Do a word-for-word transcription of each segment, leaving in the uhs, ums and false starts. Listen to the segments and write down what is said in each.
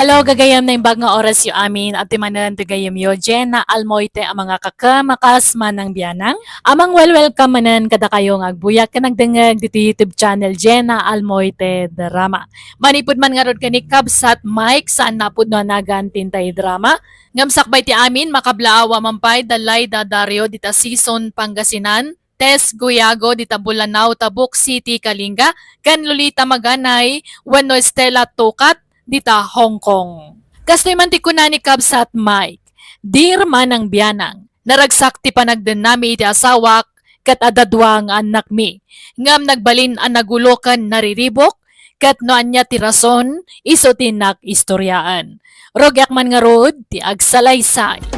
Hello, gagayem, naimbag nga orasyo amin. Adtoy manen ti gayemyo, Jenna Almoite, a mangakakem a kas manang bianang. A mangwelwelcome manen kadakayo nga agbuyak ken agdengngeg ditoy YouTube channel, Jenna Almoite Drama. Manipud man ngarud ken ni Kabsat Mike, saan a pudno a nagan ti intay drama. Ngem sakbay ti amin, makablaaw a man pay da Laida Dario dita Sison, Pangasinan, Tess Guyago dita Bulanao, Tabuk City, Kalinga, ken Lolita Maganay wenno Estela Tukat dita Hong Kong. Kastoy man ti kuna ni Kabsat Mike, "Dear manang bianang, naragsak ti panagdennami iti asawak ket adda dua nga annakmi, ngem nagbalin a nagulo ken nariribuk, ket no ania ti rason, isu ti innak istoriaen." Rugiak man ngarud ti agsalaysay.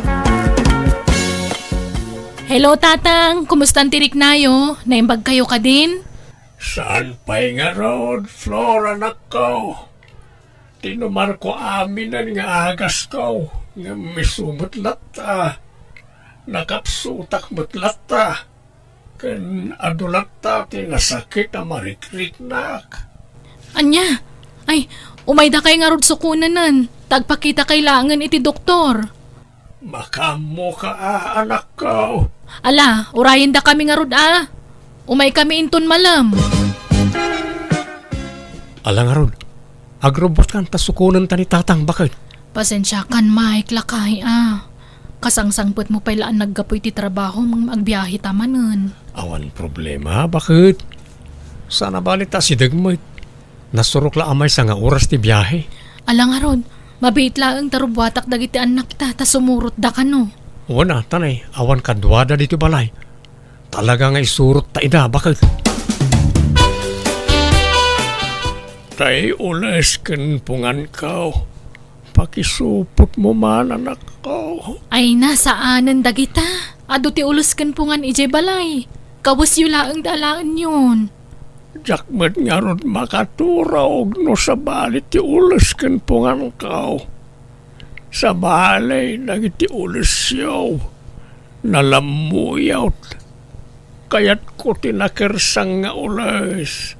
Hello, Tatang. Kumusta ti riknayo? Naimbag kayo kadin? Saan pay ngarud, Flor, anakko? Tinumarko aminen nga agasko, ngem isu met latta. Nakapsutak met latta. Ken adu latta ti nasakit a marikriknak. Ania? Ay, umaydakay ngarud sukonenen, ta agpakitakay laengen iti doktor. Makaammoka a, anakko. Ala, urayendakami ngarud a. Umaykami inton malem. Ala ngarud, agrubbuatkan ta sukonenta ni Tatang, baket. Pasensiakan, Mike, lakay a. Kasangsangpetmo pay la a naggapu iti trabahom ngem agbiaheta manen. Awan problema, baket. Saan a bale ta asideg met. Nasurok la a maysa nga oras ti biahe. Ala ngarud, mabiit laeng ta rubbuatak dagiti annakta ta sumurotda kano. Wen a, tanay, awan kaduada ditoy balay. Talaga nga isurotta ida, baket. Tay ules ken punganko. Pakisupotmo man, anakko. Ay na, saanen dagita. Adu ti ules ken pungan idiay balay. Kawesyo laeng ti alaenyon. Diak met ngarud makaturog no sabali ti ules ken punganko. Sabali dagiti ulesyo. Nalammuyot. Kayatko ti nakersang nga ules.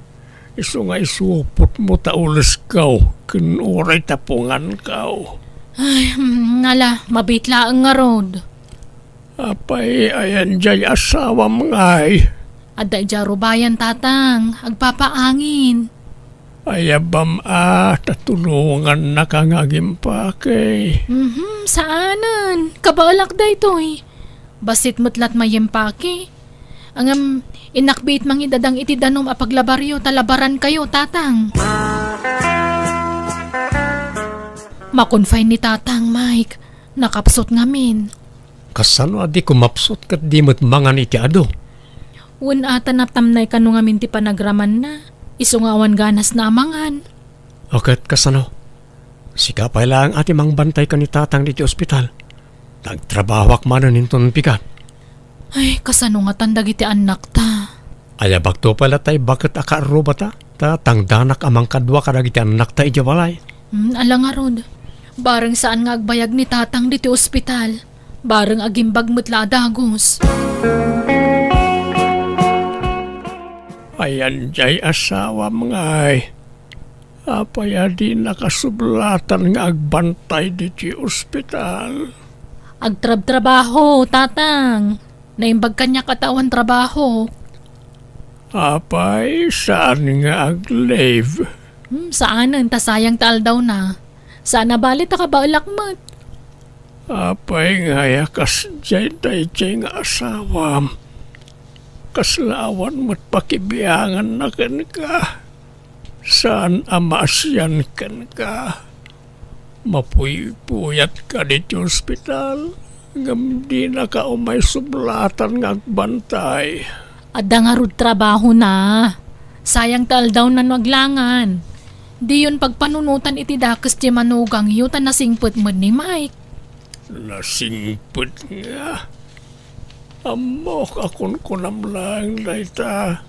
Isu nga isupotmo ta ulesko ken uray ta punganko. Ay, hmm, ala, mabiit laeng ngarud. Apay, ayan jay asawam ngay? Adda idiay rubayan, Tatang, agpapaangin. Ayabam a, ta tulongannaka nga agimpake. Mhm, saanen. Kabaelak daytoy. Bassit met la't maimpake. Ngem, innak biit mangidadang iti danum a paglabaryo ta labarankayo, Tatang. Makunfine ni Tatang, Mike. Nakapsut ngamin. Kasano a di kumapsut ket di met mangan iti adu? Wen a, ta natamnay kano ngamin ti panagramanna. Isu nga awan ganasna a mangan. O ket kasano? Sika pay laeng a ti mangbantay ken ni Tatang ditoy ospital. Ta agtrabahoak manen inton bigat. Ay, kasano ngatan dagiti annakta? Ayabakto pay latta, baket a kaarrubata, ta tangdanak a mangkadua kadagiti annakta idiay balay. Hmm, ala ngarud. Bareng saan nga agbayag ni Tatang ditoy ospital. Bareng agimbag met la a dagus. Ayan jay asawam ngay. Apay a di nakasublatan nga agbantay ditoy ospital? Agtrabtrabaho, Tatang. Naimbag kaniak a ta awan trabaho. Apay, saan nga ag-leave? Hmm, saanen, ta sayang ta aldawna. Saan a bali ta kabaelak met. Apay ngay a kasdiay daydiay nga asawam? Kasla awan met pakibianganna kenka. Saan a maasian kenka. Mapuypuyatka ditoy ospital, ngem dinaka umay sublatan nga agbantay. Adda ngarud trabahona. Sayang ta aldawna no aglangan. Diyon pagpanunotan iti dakes ti manugangyo ta nasingpet met ni Mike. Nasingpet nga? Ammok a kunkunam laeng dayta.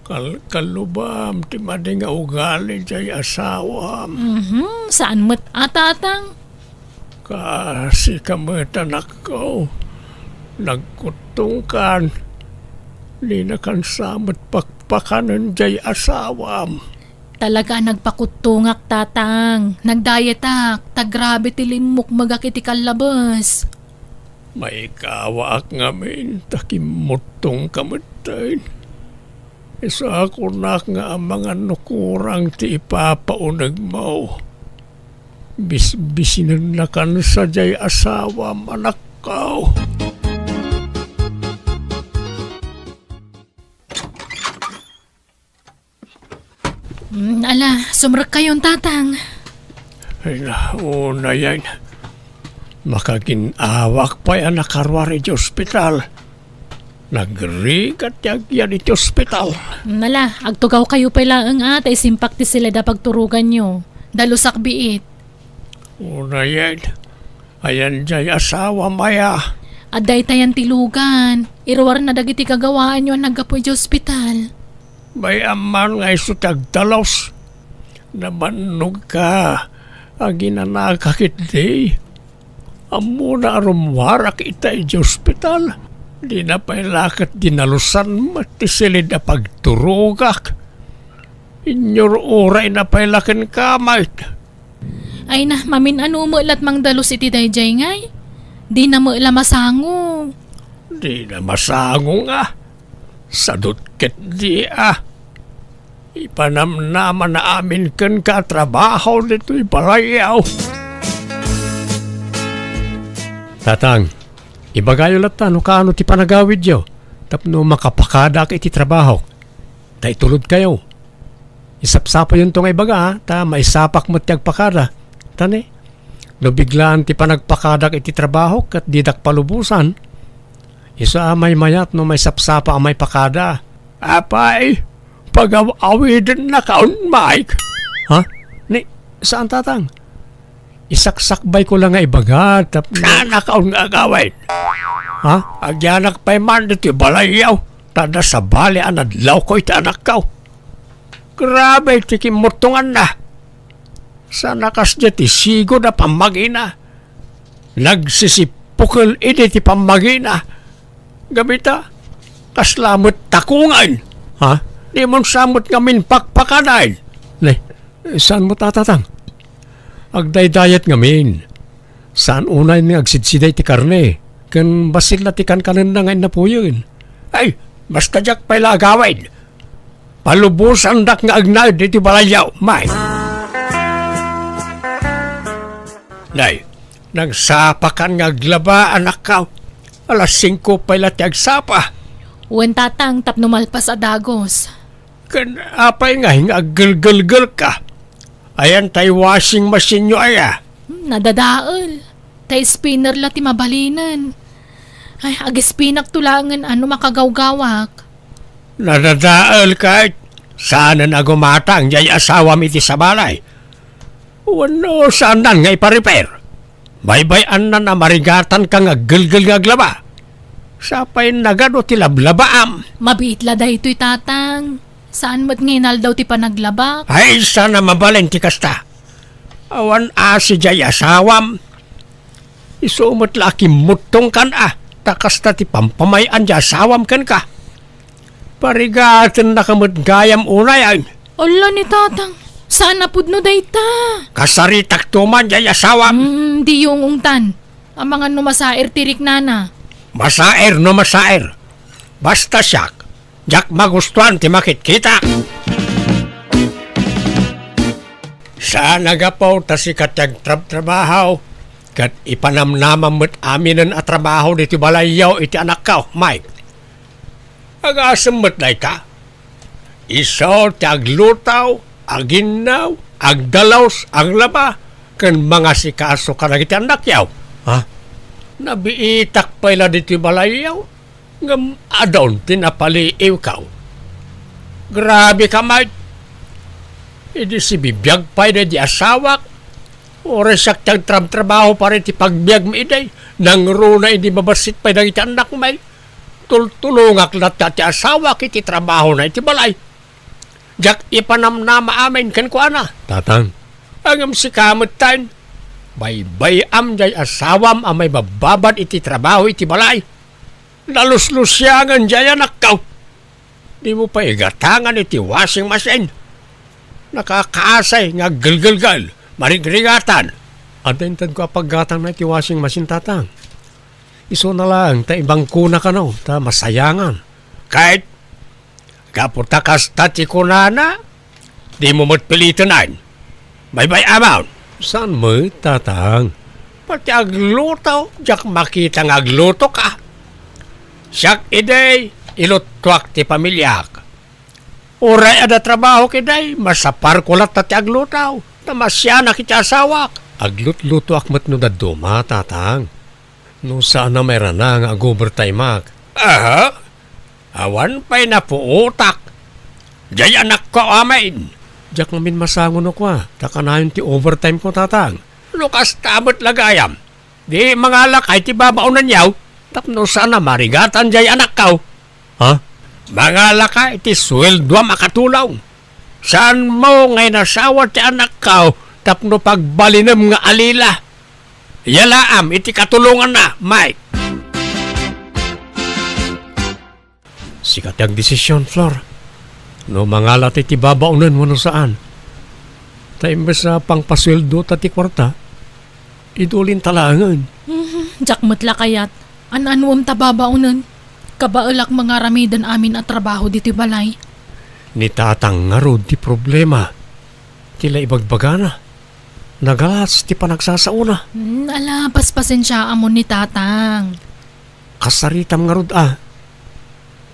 Kalkalubam ti madi nga ugali jay asawam. Mhm, saan met a, Tatang? Kasika met, anakko. Nagkuttongkan. Dinakan sa met pakpakanen jay asawam. Talaga a nagpakuttongak, Tatang. Nagdayetak, ta grabe ti limmukmegak iti kallabes. Maikawaak ngamin, ta kimmuttongka metten. Isu a kunak nga amangan no kurang ti ipapaunegmo. Bisbisinennakan sadiay asawam, anakko. Mm, ala, sumrekkayon, Tatang. Ay, na, unayen. Makagin-awak pay a nakaruar iti ospital. Nagrigat ti agyan iti ospital. Mm, ala, agtugawkayo pay laeng a, ta isimpak ti siled a pagturoganyo. Dalusak biit. Unayen, ayan jay asawam aya? Adda itayan ti lugan. Iruarna dagiti kagawaanyo a naggapu iti ospital. Bay-am man nga isu ti agdalus. Nabannogka, aginanaka ketdi. Ammona a rummuarak ita iti ospital. Dina pay la ket dinalusan met ti siled a pagturogak. Inyur-urayna pay la kenka met. Ay na, mamin-ano met la ti mangdalus iti daydiay ngay? Dina met la masango. Dina masango nga. Sadut ketdi a. Ipanamnama na amin kenka a trabaho ditoy balayyo. Tatang, ibagayo latta no kaano ti panagawidyo tapno makapakadaak iti trabahok. Ta itulodkayo. Isapsapayonto nga ibaga, ta maisapak met ti agpakada. Ta ne, no biglaan ti panagpakadak iti trabaho ket didak palubosan, isu a maymayat no maisapsapa a maipakada. Apay, pagaw-awidennaka, Mike. Ha? Ni, saan, Tatang? Isaksakbayko la nga ibaga, tap- Saan a kaon nga agawid? Ha? Agyanak pay man ditoy balayyo, ta adda sabali a nadlawko iti anakko. Grabe ti kimmuttonganna. Saan a kasdiay ti sigud a pammagina. Nagsisipukel idi ti pammagina. Gapu ta, kasla met takongen. Ha? Dimon sa met ngamin pakpakadaen. Ne, saan met a, Tatang? Agdaydayat ngamin. Saan unay nga agsidsida iti karne, ken bassit la ti kankanenna nga innapuyen. Ay, basta diak pay la agawid. Palubosandak nga agnaed iti balayyo, Mike. Nay, nagsapakan nga aglaba, anakko. Alas singko pay la ti agsapa. Wen, Tatang, tapno malpas a dagus. Ken apay ngay nga aggelgelgelka? Ayan tay washing machine-yo aya? Hmm, nadadael. Tay spinner la ti mabalinen. Ay, agispinakto laengen a no makagawgawak. Nadadaelka, saanen a gumatang jay asawam iti sabali. Wenno, saannan nga ipa-repair? Baybay-annan a marigatanka nga aggelgel nga aglaba. Sapay nagadu ti lablabaam. Mabiit la daytoy, Tatang. Saan met nga inaldaw ti panaglabak? Ay, saan a mabalin ti kasta. Awan asi jay asawam. Isu met la a kimmuttongkan a, ta kasta ti pampamay-an ti asawam kenka. Parigatennaka met gayam unayen. Ala ni Tatang, saan a pudno dayta. Kasaritakto man jay asawam. Mm, diyo ungungtan. Amangan no masaer ti riknana. Masaer no masaer. Basta siak, diak magustuan ti makitkitak. Saan a gapu ta sika ti agtrabtrabaho, ket ipanamnamam met aminen a trabaho ditoy balayyo iti anakko, Mike. Agasem met dayta. Isu ti agluto, aginnaw, agdalus, aglaba, ken mangasikaso kadagiti annakyo. Ha? Nabiitak pay la ditoy balayyo, ngem adun ti napaliiwko. Grabe ka, Mike. Idi sibibiag pay daydi asawak, uray siak ti agtrabtrabaho para iti pagbiagmi idi, nangruna idi mabassit pay dagiti annakmi. Tultulongak latta ti asawak iti trabahona iti balay. Diak ipanamnama amin kenkuana. Tatang. Ngem sika metten, baybay-am jay asawam a maibabbabad iti trabaho iti balay. Naluslusiangen jay anakko. Dimo pay igatangan iti washing machine. Nakakaasay nga aggelgelgel, marigrigatan. Adda intedko a paggatangna iti washing machine, Tatang. Isuna laeng ta ibangkona kano ta masayangan. Ket gapu ta kasta ti kunana, dimo met piliten. Baybay-amon. Saan met, Tatang? Pati agluto, diak makita nga aglutoka. Siak idi, iluttuak ti pamiliak. Uray adda trabahok idi, masaparko latta ti agluto. Ta masianak iti asawak. Aglutlutoak met no dadduma, Tatang. No saan a mairana nga ag-overtimeak. Aha? Awan pay napuotak. Diay anakko amin. Diak ngamin masango no kua, ta kanayon ti overtimeko, Tatang. No kasta met la gayam, di mangalaka iti babaonenyo tapno saan a marigatan diay anakko. Ha? Mangalaka iti sueldoam a katulong. Saanmo nga inasawa ti anakko tapno pagbalinem nga alila. Yalaam iti katulonganna, Mike. Sika ti agdesisyon, Flor. No mangala ti, ti babaonen wenno saan. Ta imbes a pangpasueldo ta ti kuarta, idulin ta laengen. Mhm, diak met la kayat. An-anuem ta babaonen? Kabaelak nga aramiden amin a trabaho ditoy balay. Ni Tatang ngarud ti problema. Ti la ibagbagana, nagalas ti panagsasaona. Hmm, ala, paspasensiaamon ni Tatang. Kasaritam ngarud a.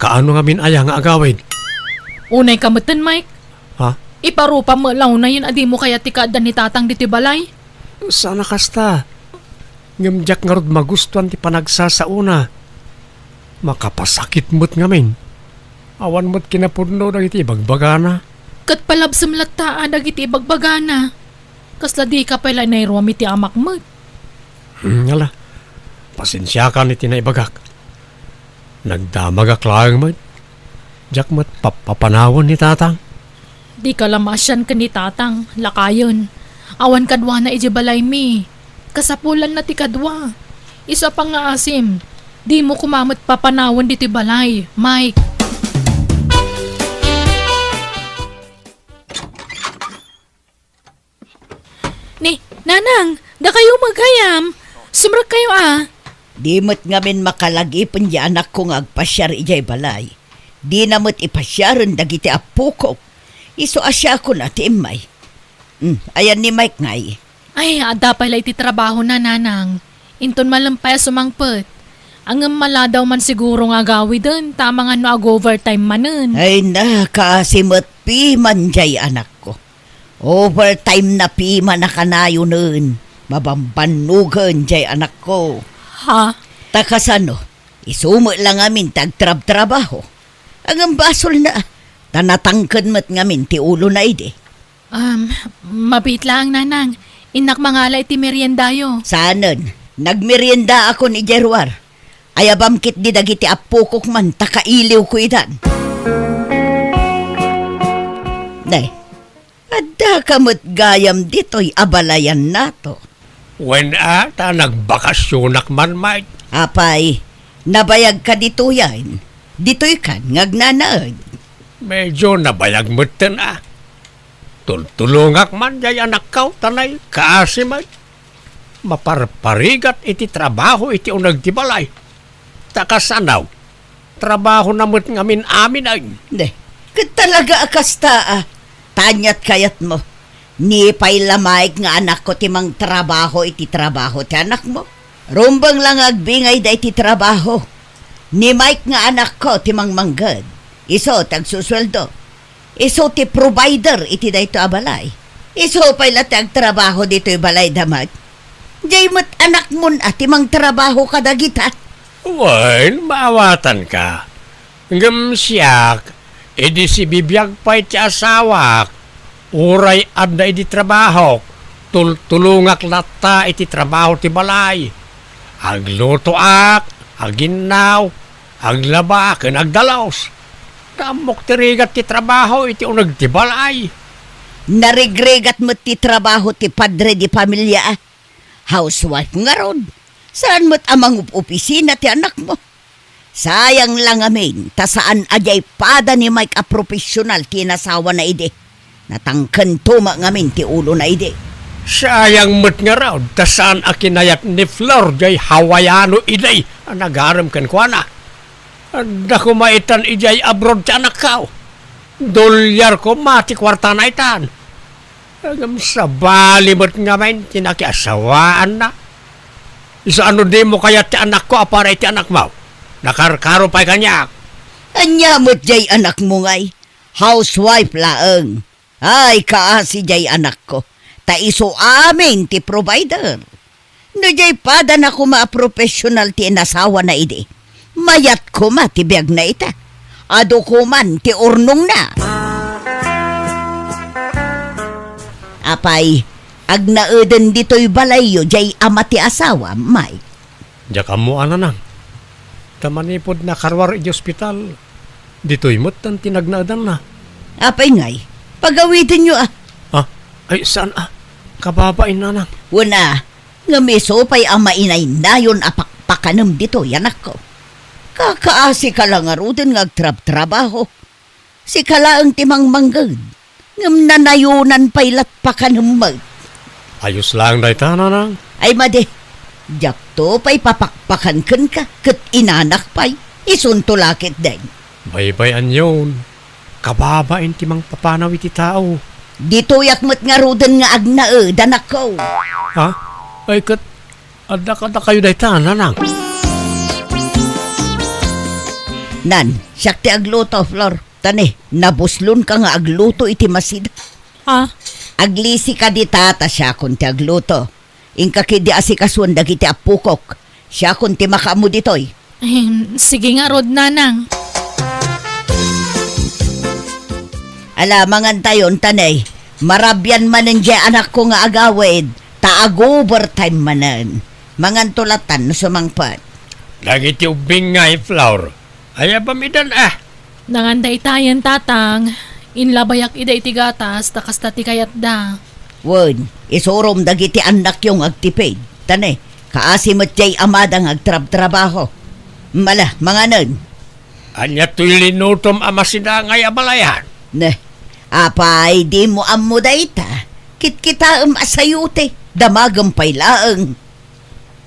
Kaano ngamin aya nga agawid? Unay ka metten, Mike. Ha? Iparupam met la unayen a dimo kayat ti kaaddan ni Tatang ditoy balay. Saan a kasta. Ngem diak ngarud magustuan ti panagsasaona. Makapasakit met ngamin. Awan met kinapudno dagiti ibagbagana. Ket palabsem latta a dagiti ibagbagana. Kasla dika pay la inayruam iti amak met. Hmm, ala. Pasensiakan iti naibagak. Nagdamagak laeng met. Diak met pappapanawen ni Tatang. Dika la maasian ken ni Tatang, lakayen. Awan kaduana idiay balaymi. Kasapulanna ti kadua. Isu a pangngaasim, dimo koma met papanawen ditoy balay, Mike. Ni, Nanang, dakayo met gayam. Sumrekkayo a. Di met ngamin makalagipen ti anakko nga agpasiar idiay balay. Dina met ipasiaren dagiti appokok. Isu a siakon a ti immay. Hmm, ayan ni Mike ngay? Ay, adda pay la iti trabahona, Nanang. Inton malem pay a sumangpet. Ngem maladaw man siguro nga agawiden, ta amangan no ag-overtime manen. Ay, nakaasi met piman diay anakko. Overtime na piman a kanayonen, mabambannogen diay anakko. Ha? Ta kasano, isu met la ngamin ti agtrabtrabaho. Ngem basolna, ta natangken met ngamin ti ulona idi. Um, mabiit laeng, Nanang. Innak mangala iti meriendayo. Saanen, nagmeriendaakon idiay ruar. Ayabam ketdi dagiti appokok man ta kailiwko idan. Nay, addaka met gayam ditoy a balayannato. Wen a, ta nagbakasionak man, Mike. Apay, nabayagka ditoyen? Ditoykan nga agnanaed? Medyo nabayag metten a. Tultulongak man diay anakko, ta nay, kaasi met. Maparparigat iti trabaho iti uneg ti balay. Ta kasano, trabahona met ngamin amin ay. Ne, ket talaga a kasta a. Taniat kayatmo. Ni pay la Mike nga anakko ti mangtrabaho iti trabaho ti anakmo. Rumbeng la nga agbingayda iti trabaho. Ni Mike nga anakko ti mangmangged. Isu ti agsusueldo. Isu ti provider iti daytoy a balay. Isu pay la ti agtrabaho ditoy balay da met. Diay met anakmon a ti mangtrabaho kadagita. Wen, maawatanka. Ngem siak, idi sibibiag pay ti asawak, uray adda idi trabahok, tultulongak latta iti trabaho ti balay. Aglutoak, aginnaw, aglaba ken agdalus. Ta ammok ti rigat ti trabaho iti uneg ti balay. Narigrigat met ti trabaho ti padre di pamilia, a. Housewife ngarud. Saan met a mangup-opisina ti anakmo. Sayang la ngamin, ta saan a diay pada ni Mike a profesional ti inasawana idi. Natangkento met ngamin ti ulona idi. Sayang met ngarud, ta saan a kinayat ni Flor jay Hawaiano idi a nagarem kenkuana. Adda koma itan idiay abroad ti anakko. Dolyar koma ti kuartana itan. Ngem sabali met ngamin ti nakiasawaanna. Isu a no dimo kayat ti anakko a para iti anakmo, nakarkaro pay kaniak. Ania met jay anakmo ngay? Housewife laeng. Ay, kaasi jay anakko. Ta isu amin ti provider. No jay padana koma a professional ti inasawana idi, mayat koma ti biagna ita. Adu koman ti urnongna. Apay, agnaeden ditoy balayyo jay ama ti asawam, Mike? Diak ammo a, nanang. Ta manipud nakaruar iti ospital, ditoy metten ti nagnaedanna. Apay ngay, pagawidenyo a. Ah, ay, saan a? Kababain, nanang. Wen a, ngem isu pay a mainaynayon a pakpakanem ditoy, anakko. Kakaasika la ngaruden nga agtrabtrabaho. Sika laeng ti mangmangged, ngem nanayonan pay lat pakanem met. Ayos laeng dayta, nanang. Ay madi, diakto pay papakpakan kenka, ket inanak pay, isunto la ketdin. Baybay-anyon, kababain ti mangpapanaw iti tao. Ditoyak met ngaruden nga agnaed, anakko. Ha? Ay, ket adda kadakayo dayta, nanang? Nan, siak ti agluto, Flor. Ta ne, nabuslonka nga agluto iti masida. Ah? Aglisika dita ta siakon ti agluto. Inka ketdi asikasuen dagiti appokok. Siakon ti makaammo ditoy. Ahem, sige ngarud, nanang. Ala, mangantayon, ta ne, marabian manen diay anakko nga agawid, ta ag-overtime manen. Manganto latan no sumangpet. Dagiti ubbing ngay, Flor. Aya bamidan a? Nangan daytayen, tatang. Inlabayak ida iti gatas, ta kasta ti kayatda. Wen, isurom dagiti annakyo nga agtipid. Ta ne, kaasi met diay amada nga agtrabtrabaho. Mala, manganen. Ania toy linutom a masidangay a balayan? Ne, apay, dimo ammo dayta? Kitkitaem a sayote, damagem pay laeng.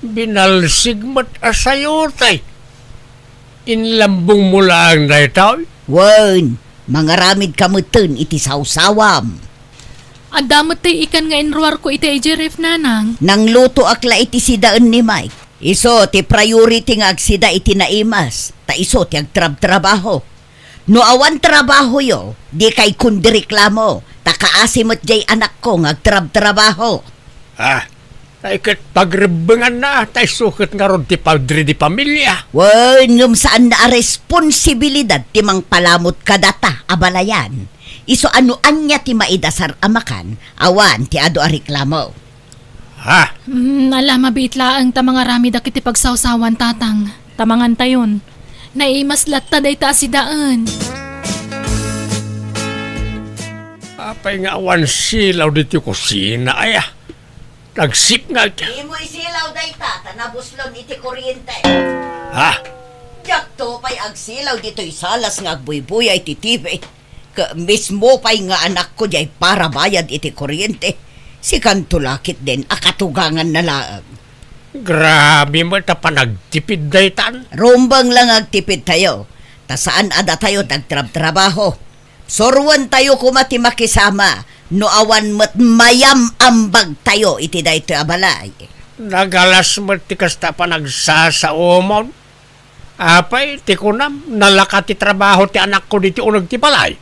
Binalsig met a sayote. Inlambongmo laeng daytoy? Wen, mangaramidka metten iti sawsawam. Adda met ti ikan nga inruarko iti idiay ref, nanang. Nanglutoak la iti sidaen ni Mike. Isu ti priority nga agsida iti naimas, ta isu ti agtrabtrabaho. No awan trabahoyo, dikay kundireklamo, ta kaasi met diay anakko nga agtrabtrabaho. Ah, tay ket pagrebbenganna, tay isu ket ngarud ti padre di pamilia. Wen, ngem saanna a responsibilidad ti mangpalamut kadata a balayan. Isu a no ania ti maidasar a makan, awan ti adu a reklamo. Ha? Mm, ala, mabiit laeng ta mangaramid dagiti pagsawsawan, tatang. Ta mangantayon. Naimas latta dayta a sidaen. Apay nga awan silaw ditoy kusina, aya? Nagsipnget. Dimo isilaw dayta, ta nabuslon iti kuryente. Ha? Diakto pay agsilaw ditoy salas nga agbuybuya iti T V. Ket mismo pay nga anakko diay parabayad iti kuryente. Sikanto la ketdin a katuganganna laeng. Grabe met a panagtipid daytan. Rumbeng la nga agtipidtayo, ta saan a datayo ti agtrabtrabaho. Suruentayo koma ti makisama no awan met mayam-ambagtayo iti daytoy a balay. Nagalas met ti kasta a panagsasaomon. Apay, ti kunam, nalaka ti trabaho ti anakko ditoy uneg ti balay?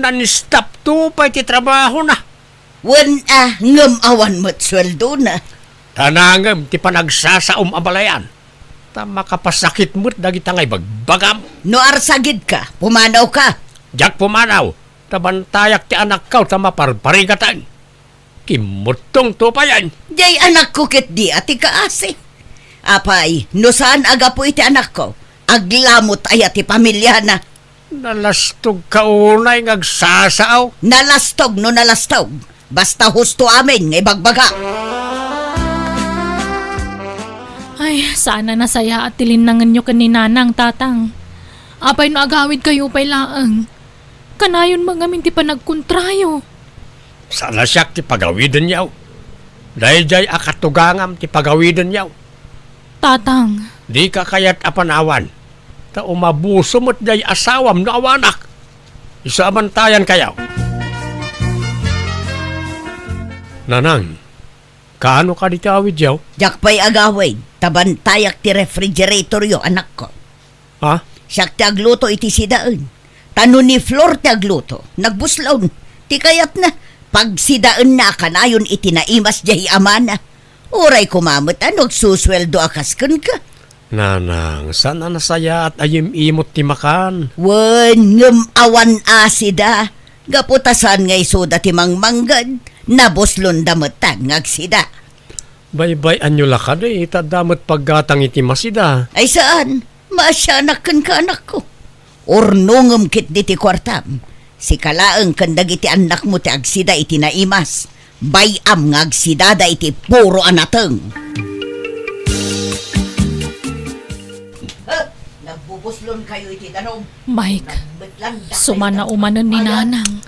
Nan-stop to pay ti trabahona. Wen a, ngem awan met sueldona. Ta nangem ti panagsasaom a balayan. Ta makapasakit met dagita nga ibagbagam. No arsagidka, pumanawka. Diak pumanaw, ta bantayak ti anakko ta maparparigatan. Kimmuttong to payen. Diay anakko ketdi a ti kaasi. Apay, no saan a gapu iti anakko, aglamut aya ti pamiliana? Nalastogka unay nga agsasao. Nalastog no nalastog. Basta husto amin nga ibagbaga. Ay, saan a nasayaat ti linnangenyo ken ni Nanang, Tatang. Apay no agawidkayo pay laeng. Kanayon met ngamin ti panagkontrayo. Saan a siak ti pagawidenyo. Daydiay a katugangam ti pagawidenyo. Tatang. Dika kayat a panawan. Ta umabuso met diay asawam no awanak. Isu a bantayankayo. Nanang, kaano kadi ti awidyo? Diak pay agawid, ta bantayak ti refrigeratoryo, anakko. Ha? Siak ti agluto iti sidaen. Ta no ni Flor ti agluto, nagbuslon. Ti kayatna, pagsidaenna a kanayon iti naimas diay amana. Uray koma met a no agsusueldo a kas kenka. Nanang, saan a nasayaat a yim-imot ti makan? Wen, ngem awan asida. Gapu ta saan nga isuda ti mangmangged, nabuslonda metten nga agsida. Baybay-anyo la kadi, ta adda met paggatang iti masida. Ay saan, maasianak kenka, anakko. Urnongem ketdi ti kuartam. Sika laeng ken dagiti annakmo ti agsida iti naimas. Bay-am nga agsidada iti puro a nateng. Eh, nagbubuslonkayo iti danum. Mike, sumana umanen ni Nanang.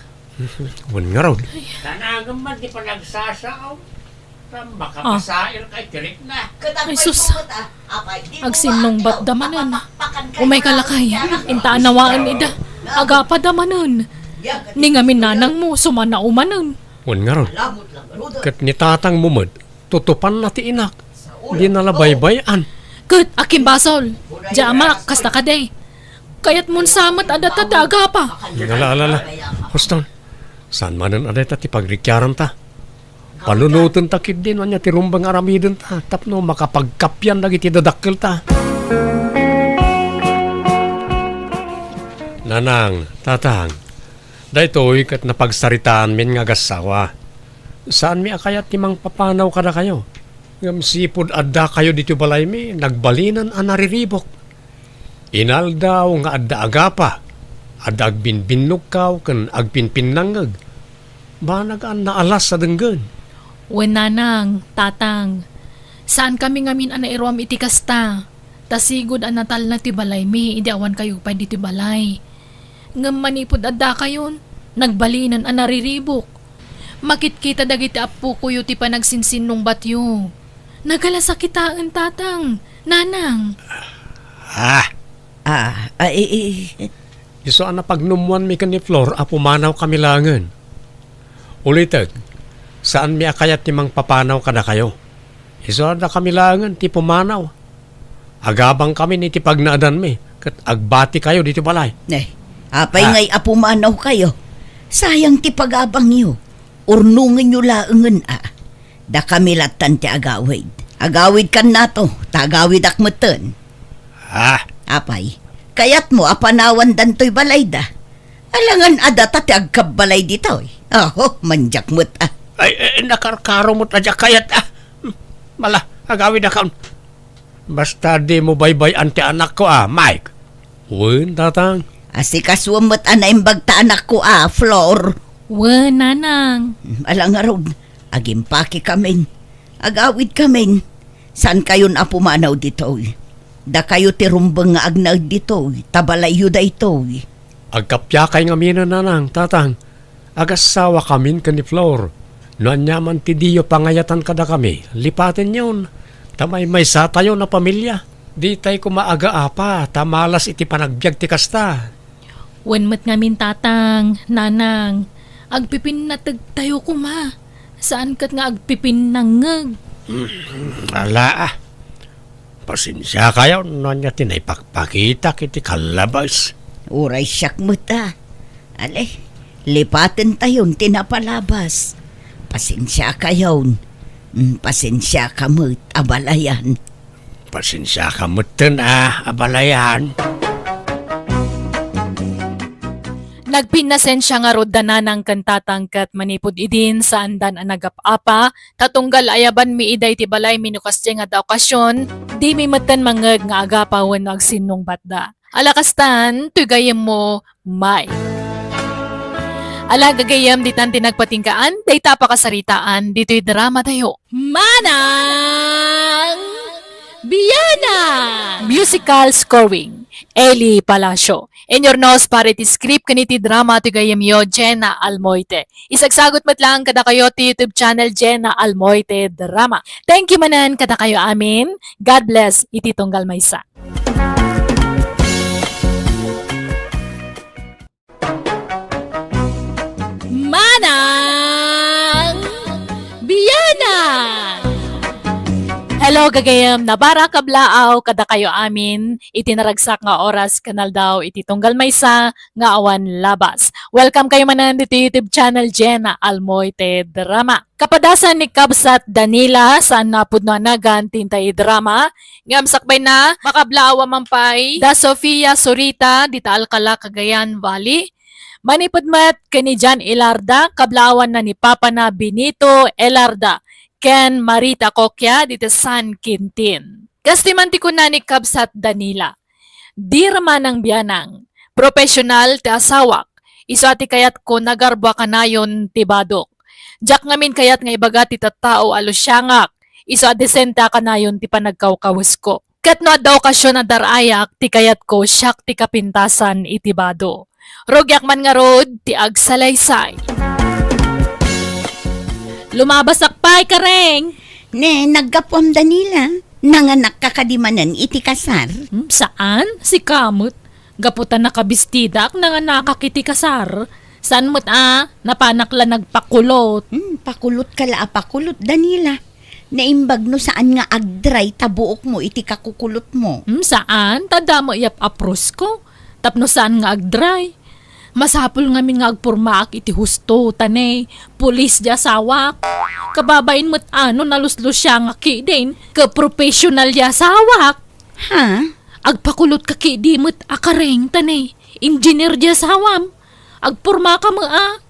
Wen ngarud. Tanagem man ti panagsasao. Makapasair kay tirik na. Ay, sus. Agsinnungbatda manen. Umayka lakay, inta a nawaen ida. Agapada manen. Ni ngamin nanangmo, sumana umanen. Wen ngarud. Ket ni tatangmo met, tutupanna ti inak. Dina la baybay-an. Ket, akin basol. Dia amak, kasta kadi. Kayatmon sa met a data ti agapa. Ala, ala, ala. Huston. Saan manen a dayta ti pagrikiaranta? Panunotenta ketdi no ania ti rumbeng nga aramidenta tapno makapagkapian dagiti dadakkelta. Nanang, tatang, daytoy ket napagsaritaanmin nga agassawa. Saanmi a kayat ti mangpapanaw kadakayo. Ngem sipud addakayo ditoy balaymi, nagbalinen a nariribuk. Inaldaw nga adda agapa, adda agbinbinnugkaw ken agpinpinnangngeg. Banag a naalas a denggen. Wen nanang, tatang, saankami ngamin a nairuam iti kasta, ta sigud a natalna ti balaymi idi awankayo pay ditoy balay. Ngem manipud addakayon, nagbalinen a nariribuk. Makitkita dagiti appokoyo ti panagsinsinnungbatyo. Nagalasak kitaen, tatang, nanang. Ah. Ah, ah, i-, i-, Isu a napagnummoanmi ken ni Flor a pumanawkami laengen. Ulitek, saanmi a kayat ti mangpapanaw kadakayo. Isu a dakami laengen ti pumanaw. Agabangkamin iti pagnaedanmi, ket agbatikayo ditoy balay. Eh, apay Ah. ngay a pumanawkayo? Sayang ti pagabangyo. Urnongenyo laengen a. Dakami lattan ti agawid. Agawidkannato, ta agawidak metten. Ah. Apay, kayatmo a panawandan toy balayda? Alangan a data ti agkabbalay ditoy. Aho, mandiak met a. Ay, eh, nakarkaro met a diak kayat a. Mala, agawidakon. Basta dimo baybay-an ti anakko a, Mike. Wen, tatang. Asikasuem met a naimbag ta anakko a, Flor. Wen, nanang. Ala ngarud, agimpakekamin. Agawidkamin. Saankayon a pumanaw ditoy. Dakayo ti rumbeng nga agnaed ditoy, ta balayyo daytoy. Agkappiakay ngaminen, nanang, tatang. Agassawakamin ken ni Flor. No aniaman ti diyo pangayatan kadakami, lipatenyon. Ta maymaysatayon a pamilia. Ditay koma agaapa, ta malas iti panagbiag ti kasta. Wen met ngamin, tatang, nanang, agpipinnategtayo koma. Saan ket nga agpipinnangngeg. Hmm, ala a. Pasensiakayo no ania ti naipakpakitak iti kallabas. Uray siak met a. Ale, lipatentayon ti napalabas. Pasensiakayon. Mm, pasensiaka met, abalayan. Pasensiaka metten a, abalayan. Nagpinnasensia ngarud da nanang ken tatang ket manipud idin saandan a nagap-apa, ta tunggal ayabanmi ida iti balaymi no kasdiay nga adda okasion, dimi metten mangngeg nga agapa wenno agsinnungbatda. Ala kastan, toy gayyemmo, Mike. Ala gagayyem, ditan ti nagpatinggaan, dayta a pakasaritaan, ditoy dramatayo. Manang! Biana! Musical scoring, Eli Palacio. Inyurnos para iti script ken iti drama ti gayyemyo, Jenna Almoite. Isagsagut met laeng kadakayo ti YouTube channel, Jenna Almoite Drama. Thank you manen kadakayo amin. God bless iti tunggal maysa. Manang Biana! Hello, gagayem, nabara kablaaw kadakayo amin iti naragsak nga oras ken aldaw iti tunggal maysa nga awan labas. Welcome kayo manen ditoy YouTube channel, Jenna Almoite Drama. Kapadasan ni Kabsat Danila, saan na pudno a nagan ti intay drama, ngem sakbayna, makablaaw a man pay da Sofia Zurita, dita Alcala, Cagayan Valley. Manipud met ken ni Jan Ilarda, kablaawanna ni papana Benito Ilarda, ken Marita Coquia, dita San Quintin. Kas ti man ti kuna ni Kabsat Danila, Dear Manang Bianang, professional ti asawak, isu a ti kayatko nagarbo a kanayon ti badok. Diak ngamin kayat nga ibaga ti tattao a lusiangak, isu a disente a kanayon ti panagkawkawesko. Ket no adda okasion a dar-ayak, ti kayatko siak ti kapintasan iti bado. Rugiak man ngarud ti agsalaysay. Lumabasak pay, Kareng! Ne, naggapuam, Danila. Nanganakka kadi manen iti kasar? Hmm, saan? Sika met. Gapu ta nakabistidaak, nanganakak iti kasar. Saan met a, napanak la nagpakulot. Hmm, pakulot ka la a pakulot, Danila. Naimbag no saan nga agdray ta buokmo iti kakukulotmo. Hmm, saan? Ta damo yap aprusko. Tapno saan nga agdray. Masapul ngamin nga agpurmaak iti husto, ta ne, pulis di asawak. Kababain met a no naluslusiangak ketdin, ket professional di asawak. Ha? Agpakulot ka ketdi met a Kareng, ta ne, engineer di asawam. Agpurma ka met a.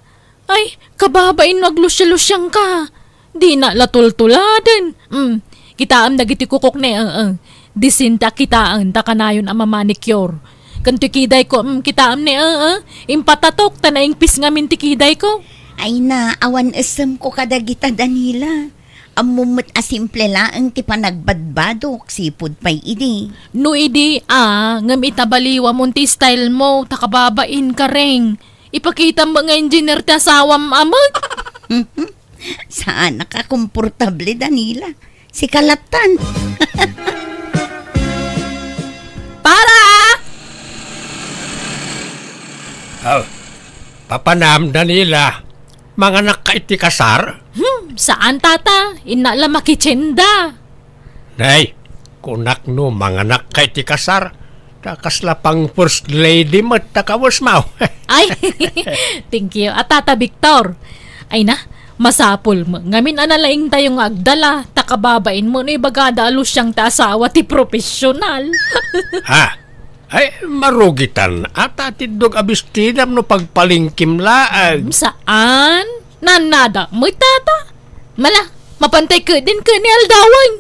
Ay, kababain no aglusialusiangka. Dina la tultuladen. Mm, kitaem dagiti kukok ne, eh, eh. Disente a kitaen ta kanayon a mamanicure. Ken ti kidayko, mm, kitaem ne, eh, eh. Impatatok ta naingpis ngamin ti kidayko. Ay na, awan esemko kadagita, Danila. Ammom met a simple laeng ti panagbadbadok, sipud pay idi. No idi, a, ngem ita baliwamon ti style mo, ta kababain, Kareng. Ipakitam met nga engineer ti asawam a met. Saanak a komportable, Danila. Sika lattan. Para! Oh, papanam, Danila. Manganakka iti kasar? Hmm, saan, tata. Inna la makitsenda. Nay, kunak no manganakka iti kasar, ta kasla pang first lady met ta kawesmo. Ay, thank you. A, Tata Victor. Ay na, masapul met ngamin a nalaingtayo nga agdala, ta kababain met no ibagada a lusiang ti asawa ti professional. Ha? Ay, marugitan. Ata ti dog a bestidam no pagpalengkem laeng. Saan? Nannada met, tata. Mala, mapantay ketdin ket ni aldawen.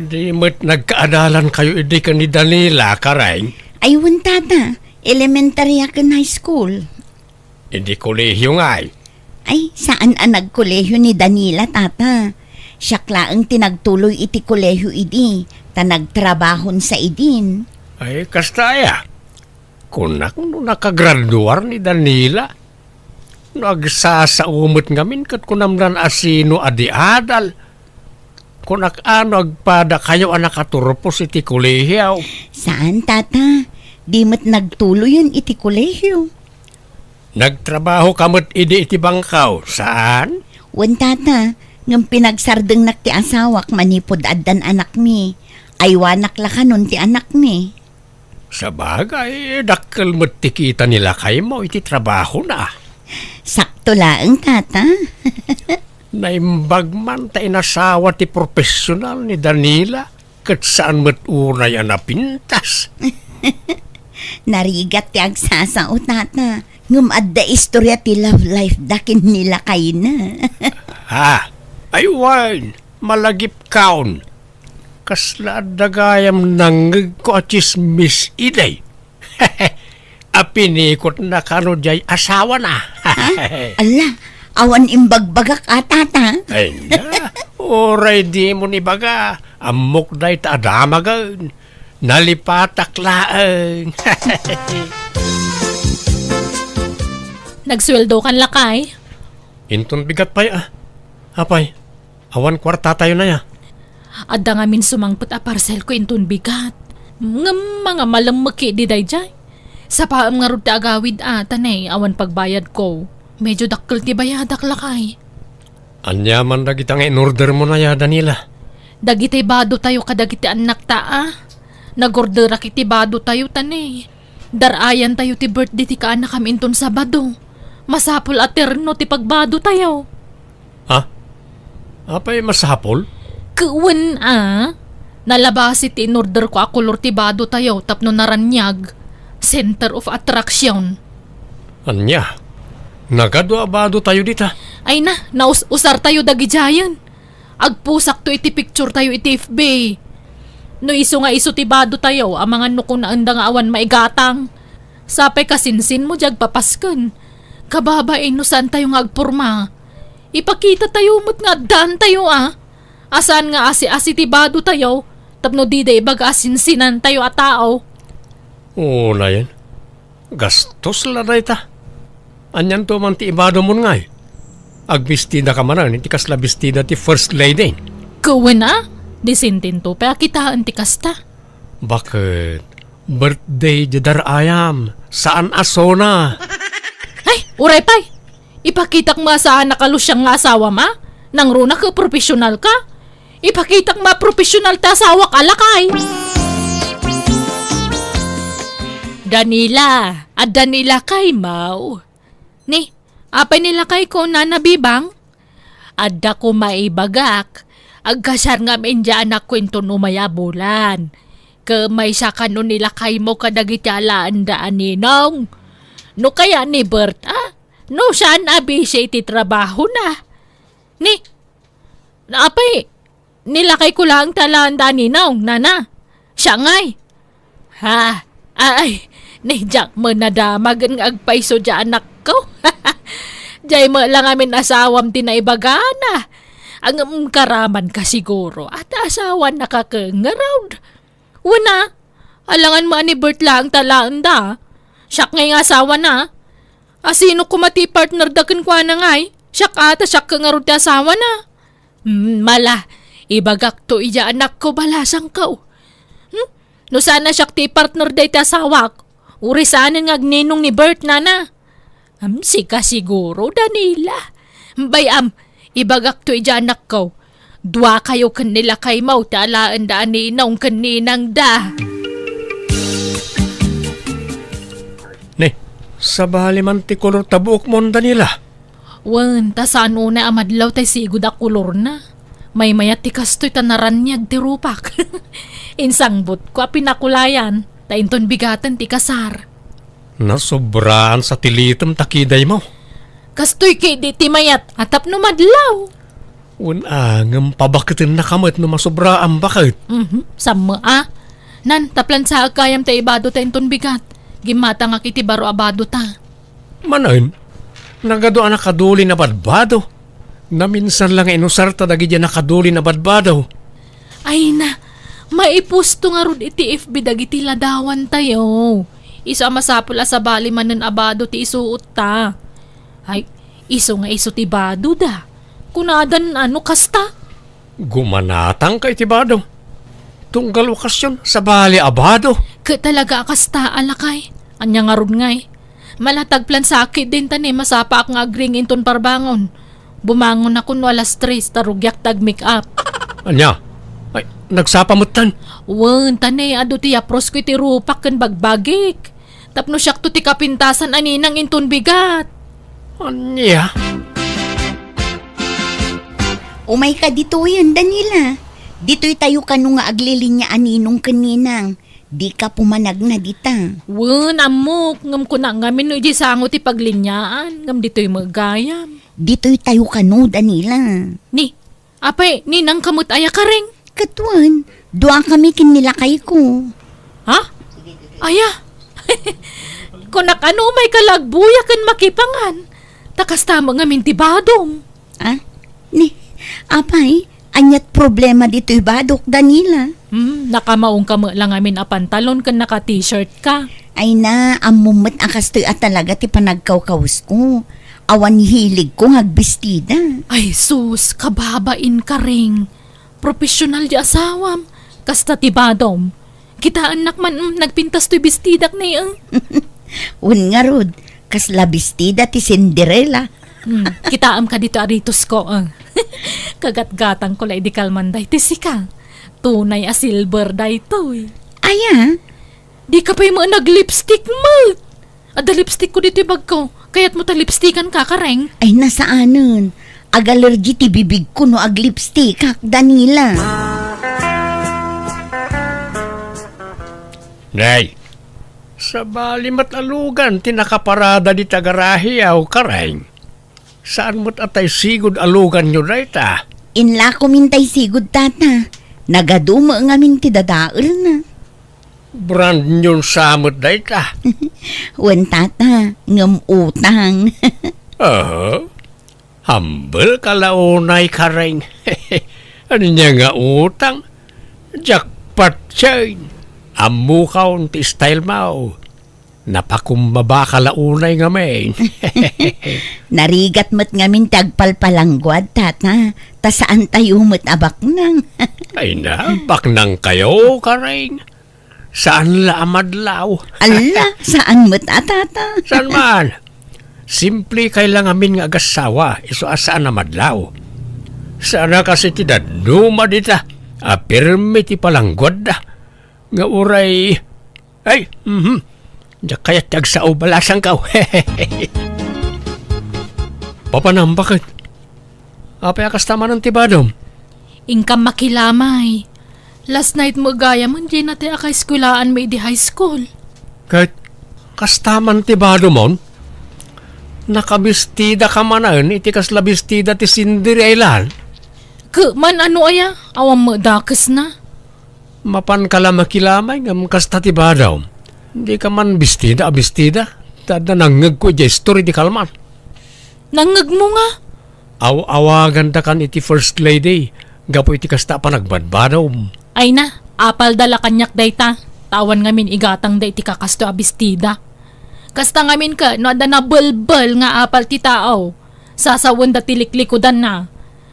Di met nagkaadalankayo idi ken ni Danila, Kareng? Ay, wen, tata. Elementary ken high school. Idi kolehiyo ngay? Ay, saan a nagkolehiyo ni Danila, tata. Siak laeng ti nagtuloy iti kolehiyo idi, ta nagtrabahonsa idin. Ay, kasta aya? Kunak no nakagraduar ni Danila. No agsasao met ngamin ket kunamnan a sino a di adal. Kunak a no agpadakayo a nakaturpos iti kolehiyo. Saan, tata. Di met nagtuloyen iti kolehiyo. Nagtrabahoka met idi iti bangko, saan? Wen, tata, ngem pinagsardengnak ti asawak manipud addan anakmi. Aywanak la kanon ti anakmi. Sabagay, dakkel met ti kita ni lakaymo iti trabahona. Sakto laeng, tata. Naimbag man ta inasawa ti profesional ni Danila. Ket saan met unay a napintas. Narigat ti agsasao, tata. Ngem adda istorya ti love life da ken ni lakayna. Ha? Ay wen, malagipkaon. Kasla adda gayam nangngegko a tsismis idi. A pinikotna kano diay asawana. Ha? Alla, Awan imbagbagak a, tata. Ay na, uray dimo ibaga. Ammok dayta a damagen. Nalipatak laeng. Nagsueldokan, lakay? Inton bigat pay, a. Apay, awan kuartatayo na ya. Adda ngamin sumangpet a parcelko inton bigat. Ngem mangamalem met ketdi daydiay. Sapaem ngarud ti agawid a, ta ne, awan pagbayadko. Medyo dakkel ti bayadak, lakay. Ania man dagita nga in-ordermon aya, Daniela? Dagiti badotayo kadagiti annakta a. Nag-orderak iti badotayo, ta ne, dar-ayantayo ti birthday ti kaanakam inton Sabado. Masapul a terno ti pagbadotayo. Ha? Apay masapul? Wen a. Nalabasi ti in-orderko a kolor ti badotayo tapno naraniag. Center of attraction. Ania? Nagadu a badotayo dita? Ay na, naus-usartayo dagidiayen. Agposakto iti picturetayo iti F B. No isu nga isu ti badotayo, amangan no kunaenda nga awan maigatang. Sapay kasinsinmo diay agpapasken. Kababain no saantayo nga agporma. Ipakitatayo met nga addaantayo a. A saan nga asi-asi ti badotayo, tapno dida ibaga a sinsinantayo a tao. Unayen, gastos la dayta. Anianto man ti ibadomon ngay? Agbistidaka manen iti kasla bestida ti First Lady. Wen a, disintinto pay a kitaen ti kasta. Baket, birthday diay dar-ayam, saan a sona. Ay, uray pay! Ipakitak met a saan a kalusiang nga asawam a? Nangruna ket professional ka? Ipakitak met a professional ti asawak a, lakay. Danila, adda ni lakaymo. Ni, apay ni lakayko, Nana Bibang? Adda koma ibagak, agkasar ngamin diay anakko inton umay a bulan. Ket maysa kano ni lakaymo kadagiti alaenda a ninong. No kayat ni Bert a, no saan a busy iti trabahona. Ni, apay, ni lakayko laeng ti alaenda a ninong, Nana. Siak ngay. Ha? Ay, ni diak met nadamagen nga agpayso diay anakko. Diay met la ngamin asawam ti naibagana. Ngem karamanka siguro a ti asawanaka ket ngarud. Wen a, alangan met a ni Bert laeng ti alaenda. Siak ngay nga asawana. A sino koma ti partnerda kenkuana ngay? Siak a, ta siak ket ngarud ti asawana. Hmm, mala, ibagakto idiay anakko, balasangko. Hmm? No saan a siak ti ipartner dayta asawak, uray saanen nga agninong ni Bert, Nana. Hmm, sika siguro, Danila. Bay-am, ibagakto idiay anakko. Duakayo ken ni lakaymo ti alaenda a ninong ken ninangda. Ne, sabali man ti kolor ta buokmon, Danila. Wen, ta saan unay a madlaw tay sigud a kolorna. Maymayat ti kastoy ta naraniag ti rupak. Insangbutko a pinakulayan, ta inton bigaten ti kasar. Nasobraan sa ti litem ta kidaymo. Kastoy ketdi ti mayat a tapno madlaw. Wen a, ngem pabaketennaka met no masobraan, baket. Mhm, sammo a. Nan, ta plansaek gayam ta ibado ta inton bigat. Gimmatangak iti baro a bado ta. Manen, nagadu a nakadulin a badbado. Naminsan la nga inusarta dagiti a nakadulin a badbado. Ay na, maipusto ngarud iti F B dagiti ladawantayo. Isu a masapul a sabali manen a bado ti isuotta. Ay, isu nga isu ti badoda. Kunadan a no kasta. Gumanatangka iti bado. Tunggal okasyon, sabali a bado. Ket talaga a kasta a lakay. Ania ngarud ngay? Mala ta agplansaak ketdin ta ne masapaak nga agring inton parbangon. Bumangonakon no alas tres ta rugiak ta agmake-up. Ania? Ay, nagsapa metten? Wen, ta ne, adu ti yaprosko iti rupak ken bagbagik. Tapno siakto ti kapintasan a ninang inton bigat. Ania? Umayka ditoyen, Danila. Ditoytayo kano nga aglilinia a ninong ken ninang. Dika pumanagna dita. Wen, ammok, ngem kunak ngamin no idiay sango ti pagliniaan, ngem ditoy met gayam. Ditoytayo kano, Danila. Ni, apay, ninangka met aya, Karing? Ket wen, duakami ken ni lakayko. Ha? Aya? Kunak a no umayka la agbuya ken makipangan. Ta kasta met ngamin ti badom. Ah? Ni, apay, ania't problema ditoy badok, Daniela? Hmm, nakamaongka met la ngamin a pantalon ken naka-t-shirt ka. Ay na, ammom met a kastoy a talaga ti panagkawkawsko. Awan hiligko nga agbestida. Ay sus, kababain, Karing. Profesional ti asawam. Kasta ti badom. Kitaennak man, mm, nagpintas toy bestidak ne, eh. Wen ngarud, kasla bestida ti Cinderella. Hmm, kitaem ka dito a ritos ko, eh. Kagatgatangko la idi kalman daytoy sika. Tunay a silver daytoy. Aya? Di ka pay mo nag-lipstick met. Adda lipstick ko ditoy bagko. Kayat mo ta lipstickan ka, Karing? Ay, nasaanen. Agalergi ti bibig ko no aglipstickak, Daniela. Nay, sabali met a lugan ti nakaparada dita garahe, aw, Karing. Saan met a taysigud a luganyo dayta? Inlakom intay sigud, tata. Nagadu met ngamin ti dadaelna. Brand new sa met dayta? Wen, tata, ngem utang. Aha. Humble ka la unay, Karing. Ania nga utang? Jackpot chain. Ammokon ti style mo. Napakumbaba ka la unay ngamin. Narigat met ngamin ti agpalpalangguad, tata. Ta saan tayo met a baknang. Ay na, baknang kayo, Karing. Saan la a madlaw? Alla, saan met a, tata? Saan man? Simple kay la ngamin nga agassawa, isu a saan a madlaw. Saan a kasi ti dadduma dita, a pirmi ti palangguadda. Nga uray, ay, mhm. Diak kayat ti agsao, balasangkaw. Papanam, bakit? Apay a kasta manen ti badom? Inkam makilamay. Last night mo gayam, diay nati a kaeskuelaan mo idi high school. Ket kasta man ti badom, on? Nakabistida ka manen iti kasla bistida ti Cinderella. Ket man ano aya? Awan met dakesna. Mapan ka la makilamay ngem kasta ti badom. Di ka man bistida a bistida. Ta adda nangngegko idiay story di kalman. Nangngegmo nga? Aw-awagandakan iti First Lady gapu iti kasta a panagbadbadom. Ay na, apalda la kaniak dayta, ta awan ngamin igatangda iti kakastoy a bestida. Kasta ngamin ket no adda nabelbel nga apal ti tao, sasawenda ti liklikudanna.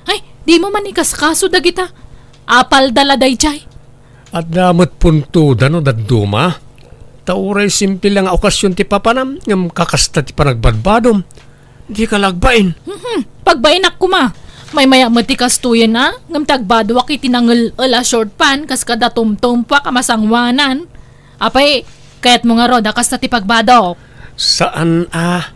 Ay, dimo man ikaskaso dagita. Apalda la daydiay. Adda met puntoda no dadduma. Ta uray simple la nga okasion ti papanam, ngem kakasta ti panagbadbadom. Dika la agbain. Mhm. Pagbainak koma. Maymayak met ti kastoyen a, ngem ti agbadoak iti nangel-el a short pant kas kada tumtumpuak a masangoanan. Apay, kayatmo ngarud a kasta ti pagbadok? Saan a.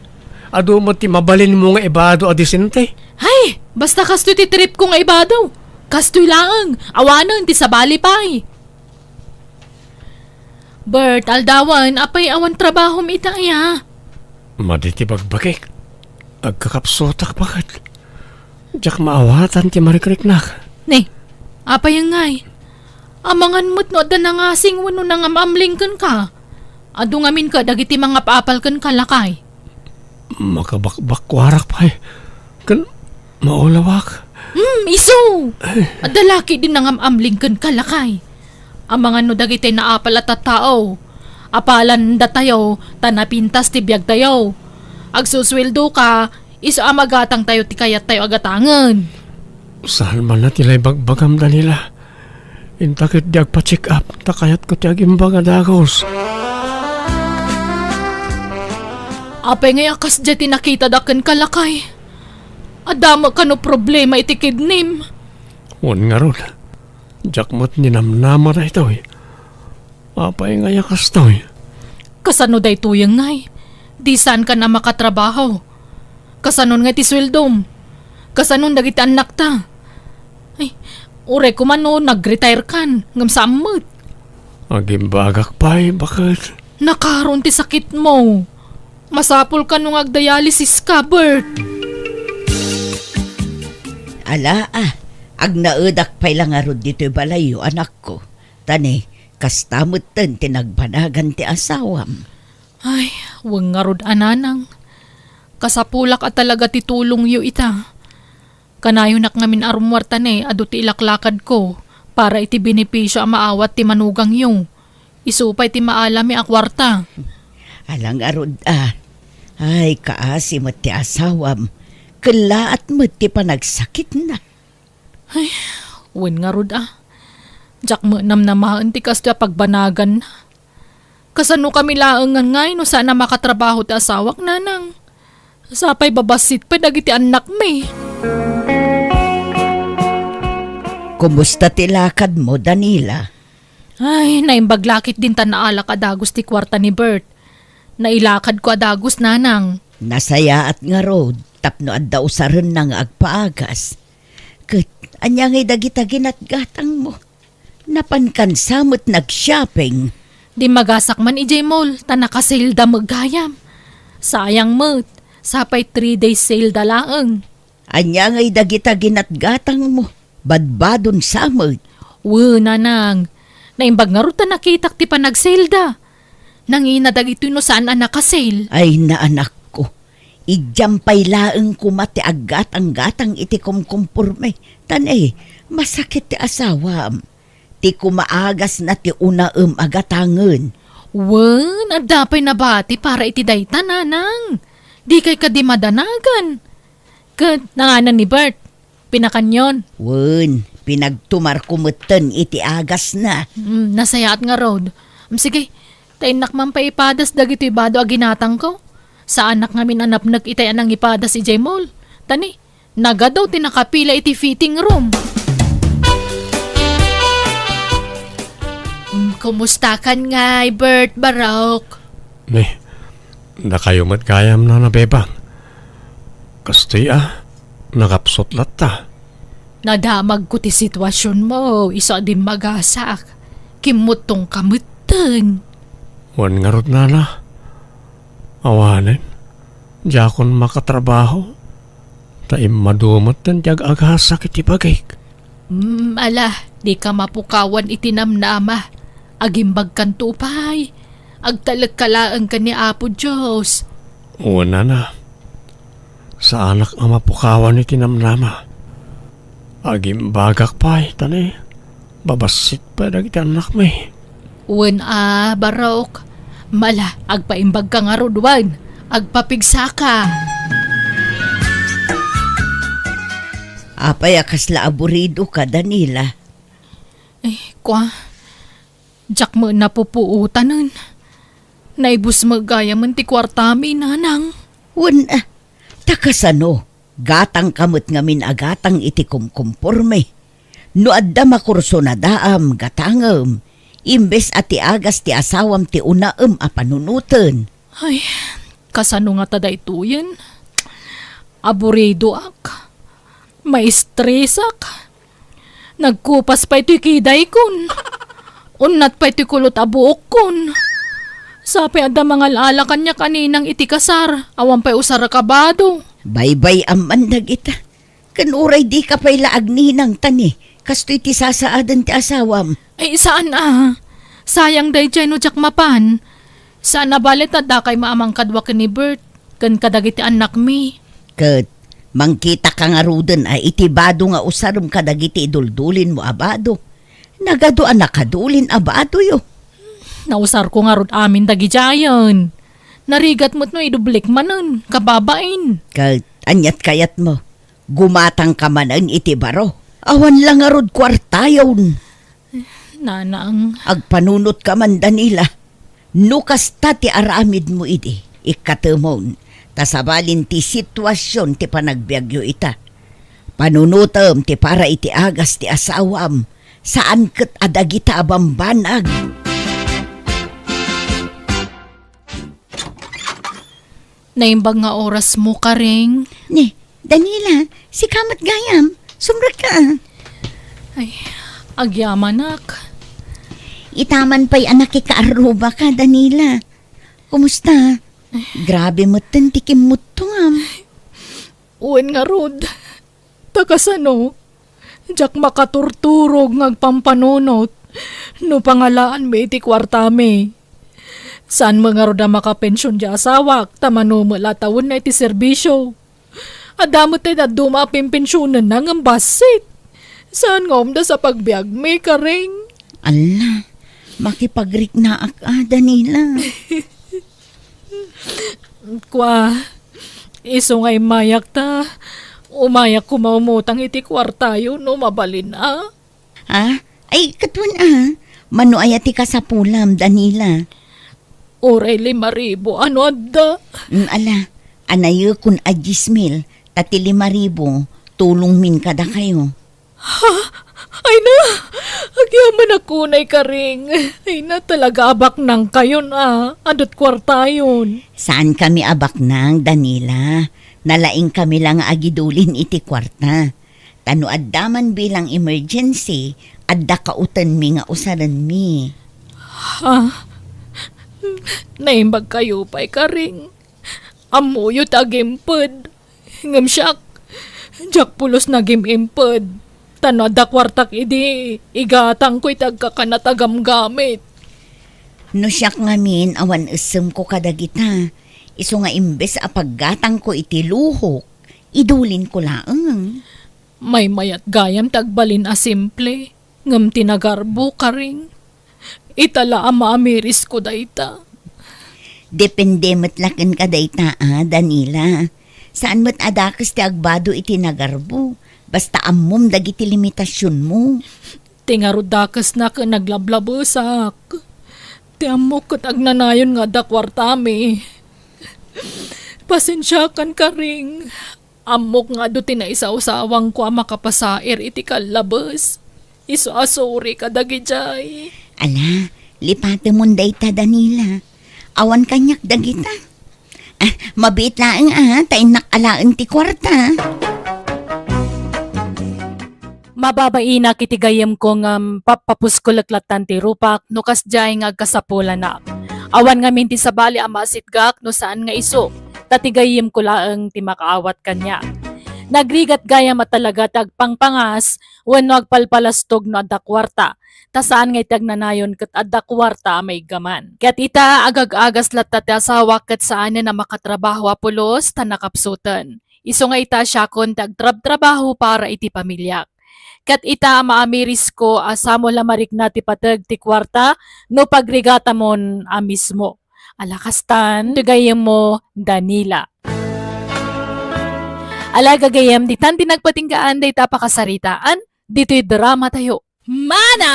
Adu met ti mabalinmo nga ibado a disente. Hay, basta kastoy ti tripko nga ibado. Kastoy laeng, awanen ti sabali pay. Bert, aldawen, apay awan trabahom ita aya? Madi ti bagbagik. Agkakapsutak baket. Diak maawatan ti marikriknak. Ne, apay ngay? Amangan met no adda nangasing wenno nangam-amling kenka. Adu ngamin ka dagiti mangap-apal kenka, lakay. Makabakbakkuarak pay. Ken maulawak. Hmm, isu! Adda laki din nangam-amling kenka, lakay. Amangan no dagiti naapal a tattao. Apalan datayo, ta napintas ti biagtayo. Agsusueldo ka, isu a magatangtayo ti kayattayo a gatangen. Saan man la ti naibagbagam, Daniela? Inta ket di agpa-check up, ta kayatko ti agimbaga dagus. Apay ngay a kasdiay ti nakitada kenka, lakay? Adda met kano problema iti kidnim? Wen ngarud, diak met ninamnama daytoy. Apay ngay a kastoy? Kasano daytoy ngay? Di saankan a makatrabaho. Kasanon nga ti sueldom? Kasanon dagiti annakta? Ay, uray koma no nag-retire kan, ngem saan met. Agimbagak pay, baket. Nakaron ti sakitmo. Masapul kano nga agdialysis ka, Bert. Ala, ah, agnaedak pay la ngarud ditoy balayyo, anakko. Ta ne, kasta metten ti nagbanagan ti asawam. Ay, wen ngarud a nanang. Kasapulak a talaga ti tulongyo ita. Kanayonak ngamin a rummuarta ne adu ti ilaklakadko para iti benepisio a maawat ti manugangyo. Isu pay ti maalami a kuarta. Ala ngarud a. Ay, kaasi met ti asawam. Kellaat met ti panagsakitna. Ay, wen ngarud a. Diak met namnamaen ti kastoy a pagbanaganna. Kasano kami laeng ngay no saan a makatrabaho ti asawak, nanang? Sapay babassit pay dagiti annakmi. Kumusta ti lakadmo, Danila? Ay, naimbag la ket dinta naalak a dagus ti kuarta ni Bert. Nailakadko a dagus, nanang. Nasayaat ngarud tapno adda usarenna nga agpaagas. Ket ania ngay dagita ginatgatangmo? Napankansa met nag-shopping. Dimmagasak man idiay mall, ta naka-sale da met gayam. Sayang met, sapay three days sale da laeng. Ania ngay dagita ginatgatangmo? Badbadon sa met. Wen, nanang. Naimbag ngarud ta nakitak ti panagsale da. Nangina dagitoy no saan a naka-sale. Ay, naanakko. Idiam pay laeng koma ti aggatang-gatang iti kumkumporme. Ta ne, masakit ti asawam. Ti kumaagasna ti unaem a gatangen. Wen, adda pay nabati para iti dayta, nanang. Dikay kadi madanagan. Ket nanganan ni Bert, pinakanyon. Wen, pinagtumarko metten iti agasna. Mm, nasayaat ngarud. Mm, sige, ta innak man pay ipadas dagitoy bado a ginatangko. Saanak ngamin a napnek itay a nangipadas idiay mall. Ta ne, nagadu ti nakapila iti fitting room. Mm, kumustakan ngay, Bert, Barok? Ne, dakayo met gayam, Nana Bebang. Kastoy a, nakapsut latta. Nadamagko ti situasionmo, isu a dimmagasak. Kimmuttongka metten. Wen ngarud, Nana. Awanen, diakon makatrabaho. Ta immadu metten ti ag-agasak iti bagik. Mm, ala, dika mapukawan iti namnama. Agimbagkanto pay. Agtalekka laeng ken ni Apo Dios. Wen, Nana. Saanak a mapukawan iti namnama. Agimbagak pay, ta ne, babassit pay dagiti annakmi. Wen a, Barok. Mala, agpaimbagka ngarud wen. Agpapigsaka. Apay a kasla aburidoka, Danila? Eh, kua, diak met napupuotanen. Naibus met gayamen ti kuartami, nanang. Wen, ah, ta kasano? Gatangka met ngamin a gatang iti kumkumporme. No adda makursunadaam, gatangem, imbes a ti agas ti asawam ti unaem a panunoten. Ay, kasano ngata daytoyen? Aburidoak. Maistresak. Nagkupas pay ti kidaykon. Unnat pay ti kulot a buokkon. Sapay adda mangal-ala kaniak a ninang iti kasar, awan pay usarek a bado. Baybay-am man dagita. Ken uray dika pay la agninang ta ne, kastoy ti sasaaden ti asawam. Ay, saan a. Sayang daydiay no diak mapan. Saan a bale ta dakay maamang kadua ken ni Bert, ken kadagiti annakmi. Ket mangkitaka ngaruden a iti bado nga usarem kadagiti iduldulinmo a bado. Nagadu a nakadulin a badoyo. Nausarko ngarud amin dagidiayen. Narigat met no idublik manen, kababain. Ket aniat kayatmo? Gumatangka manen iti baro. Awan la ngarud kuartayon. Nanang. Agpanunotka man, Danila. No kasta ti aramidmo idi, ikkatemon, ta sabalin ti situasion ti panagbiagyo ita. Panunotem ti para iti agas ti asawam, saan ket a dagita a bambanag. Naimbag nga orasmo, Karing. Ni, Danila, sika met gayam. Sumrekka. Ay, agyamanak. Itaman pay a nakikaarrubaka, Danila. Kumusta? Grabe metten ti kimmuttongam. Wen ngarud. Ta kasano? Diak makaturturog nga agpampanunot no pangalaanmi iti kuartami. Saan met ngarud a makapension ti asawak, ta mano met la tawenna iti serbisio. Adda met ti dadduma a pimpensionenna ngem bassit. Saan nga umdas a pagbiagmi, Karing? Alla, makipagriknaak a, Danila. Kua, isu nga immayak ta, umayak koma umutang iti kuartayo no mabalin a. Ha? Ay, katwan a. Mano aya ti kasapulam, Danila? Uray lima ribu, ano adda? Mm, ala, anayekon a dies mil, ta ti lima ribu, tulongmin kadakayo. Ha? Ay na! Agyamanak unay, Karing. Ay na, talaga abaknangkayon a. Adut kuartayon. Saankami abaknang, Danila. Nalaingkami la nga agidulin iti kuarta. Ta no adda man bilang emergency, adda kautenmi nga usarenmi. Ha? Naimbagkayo pay, Karing. Ammoyo ti agimped. Ngem siak, diak pulos nagim-imped. Ta no adda kuartak idi, igatangko iti agkakanat a gamgamit. No siak ngamin, awan essemko kadagita. Isu nga imbes a paggatangko iti luhok, idulinko laeng. Maymayat gayam ti agbalin a simple, ngem ti nagarbo, Karing. Ita la a maamirisko dayta. Depende met la kenka dayta a, Danila. Saan met a dakes ti agbado iti nagarbo, basta ammom dagiti limitasionmo. Ti ngarud dakesna ken naglablabesak. Ti ammok ket agnanayon nga adda kuartami. Pasensiakan, Karing. Ammok nga adu ti naisawsawangko a makapasair iti kallabes. Isu a suri kadagidiay. Ala, lipatemon dayta, Danila. Awan kaniak dagita. Ah, mabiit laeng a, ta innak alaen ti kuarta. Mababainak iti gayyemko ngem pappapusko leklatan ti rupak no kasdiay nga agkasapulanak. Awan ngamin ti sabali a masitgak no saan nga isu, ta ti gayyemko laeng ti makaawat kaniak. Nagrigat gayam a talaga ti agpangpangas wenno agpalpalastog no adda kuarta, ta saan nga iti agnanayon ket adda kuarta a maiggaman. Ket ita, agag-agas latta ti asawak ket saanen a makatrabaho a pulos ta nakapsuten. Isu nga ita, siakon ti agtrabtrabaho para iti pamiliak. Ket ita, maamirisko a samo la marikna ti pateg ti kuarta no pagrigatamon a mismo. Ala kastan, ti gayyemmo, Danila. Ala gagayyem, ditan ti nagpatinggaan dayta a pakasaritaan ditoy drama tayo. Manang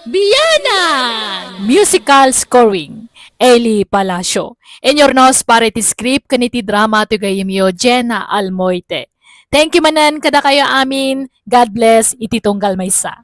Bianang! Musical scoring, Eli Palacio. Inurnos para iti script ken iti drama ti gayyemyo, Jenna Almoite. Thank you manen kadakayo amin. God bless iti tunggal maysa.